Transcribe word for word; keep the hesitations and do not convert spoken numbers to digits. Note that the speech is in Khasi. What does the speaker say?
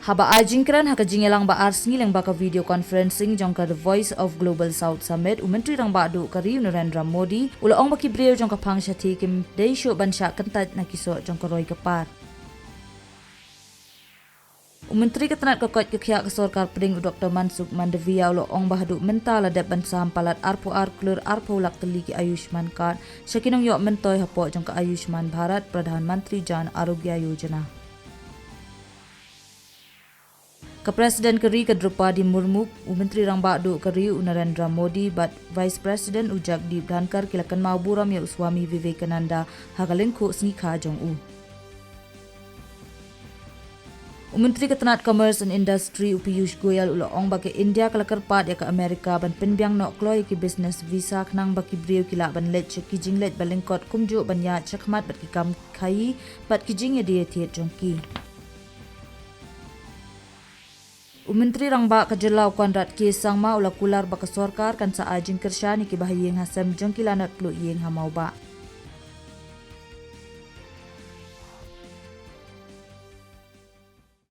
Haba ai jingkren ha ka jingïalang ba ar sngi lyngba ka video conferencing jong ka The Voice of Global South Summit, u Myntri Rangbah Duh ka ri u Narendra Modi u la ong ba ki briew jong ka phang shathie kim dei shuh ban shah kyntait na ki soh jong ka roi ka par. U Myntri ka tnat ka koit ka khiah ka sorkar pdeng u Doctor Mansukh Mandaviya u la ong ba haduh mynta la dep ban sam palat arphew ar klur arphew lak tylli ki Ayushman Card sha ki nongïoh myntoi hapoh jong ka Ayushman Bharat Pradhan Mantri Jan Arogya Yojana. Ka President ka ri ka Droupadi Murmu, u Myntri Rangbah Duh ka ri u Narendra Modi bad Vice President u Jagdeep Dhankhar ki la kynmaw burom ïa u Swami Vivekananda ha ka lyngkhuh sngi kha jong u. U Myntri ka tnat Commerce and Industry u Piyush Goyal u la ong ba ka India ka la kyrpad ïa ka America ban pynbiang noh kloi ïa ki business visa khnang ba ki briew ki lah ban leit sha ki jingleit ba lyngkot kumjuh ban ïaid shakhmat bad ki kam khaïi bad ki jingïadie ïathied jong ki. U Myntri Rangbah ka jylla u Conrad K Sangma u la kular ba ka sorkar kan sa ai jingkyrshan ïa ki bahaïing ha sem jong ki lanot pluh ïing ha Mawbah.